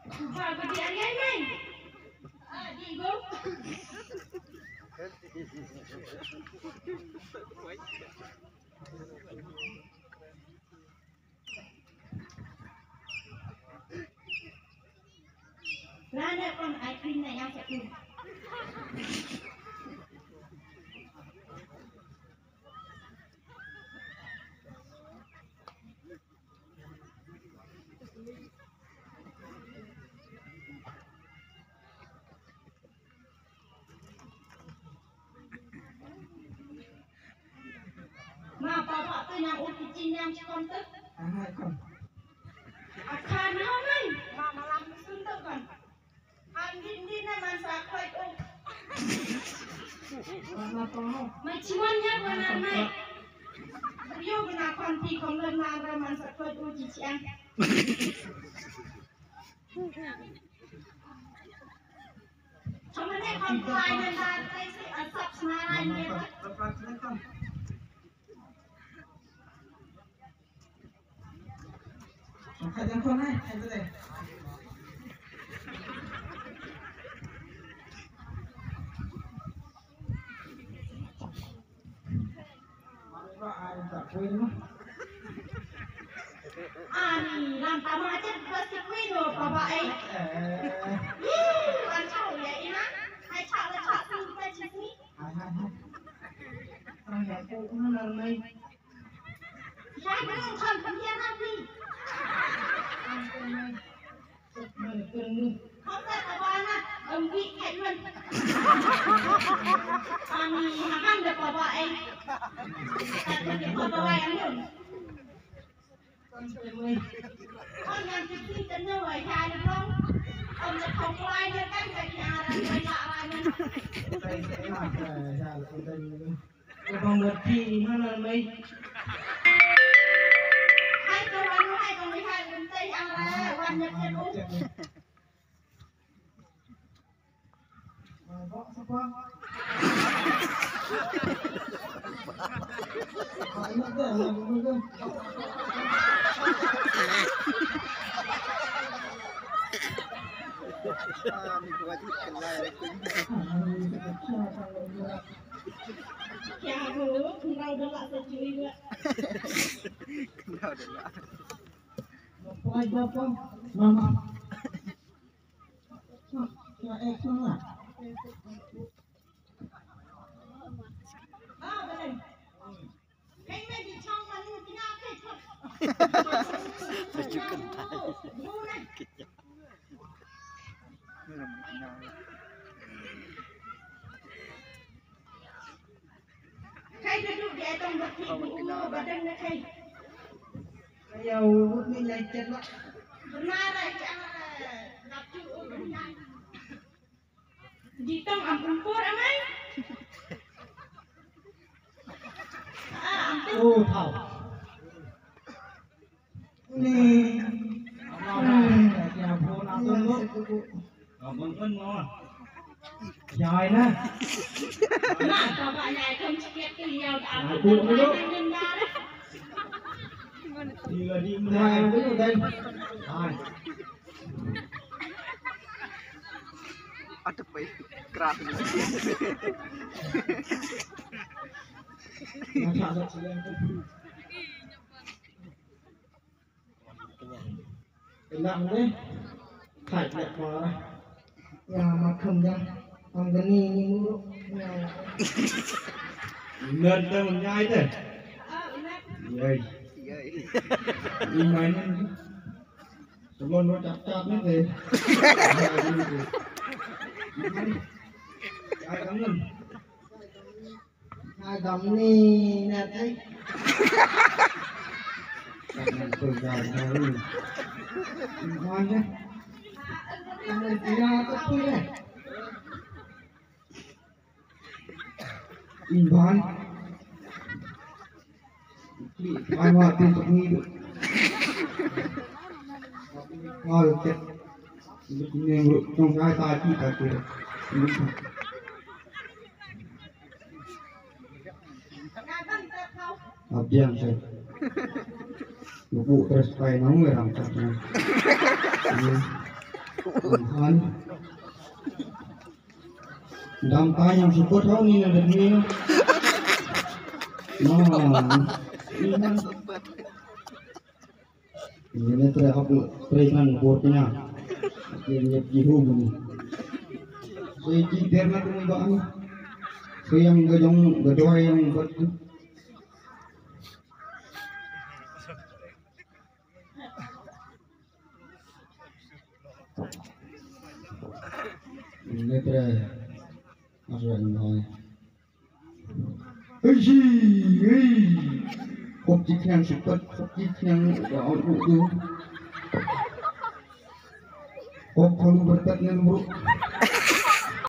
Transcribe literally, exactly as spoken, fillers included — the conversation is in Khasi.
Ba ba di arian mai. Ah, di go. Lane kon ai pin na yang satu. Ma pa pa tu nang u ti chin yang chikon tu. Aha kon. Akha na mai. Ma malam sun tu kon. An din din na man sa khoi u. Mana to. Mai chimon nya mana mai. Rio bena kon ti kon len na ra man sa khoi u chi chiang. Ani lam tama aja plastik wino papa ai. Ih, wan chau ya ina. Hai chau la chau sing kita chisni. Hai hai hai. Ang ya ko una nar mai. Ya ko chau pia na ni. Ang ko mai. Ka bang bati mana mai. Hai ka wan hai ka mai hai wan tai ang la wan nyap nyap u. Kya ho, khynraw da lah sa jui ba. Khynraw da lah. Mama. Kya ek na. Kai ka duh di ai tang ba ki bu u ba dang na kai. Ka ïa u ni lai chen la. Bna lai cha dap tu u bna. Di tang am umpur amai. Ah, am tu. Oh, thau. Ni. Ada pai kra. Kena ni. Khai lek ko. Ya makham ya. Ang gani ni muru. Nan tang nyai te. Yai. Yai. Imai nan. Sebelum lo cap cap ni te. Yai. Yai kangen. Adam ni na tai. Adam tu dah tahu. Mana? Mana dia tu pun eh. Iban. Iban mati sini. Mau cek. Ini tunggai tadi tadi. Abiang sa. Lubu terus pai nang merang sa. Han. Dam tayang support hau ni na demi. No. Ini tre hap tre kan bor kena. Ini jihu ni. So iki terna tu ba ni. So yang gajong gadoy yang buat tu. Ini tre. Asal ini. Ei, ei. Khop ji khniang shupat, khop ji khniang da on u tu. Khop kholu berkat ngan bro.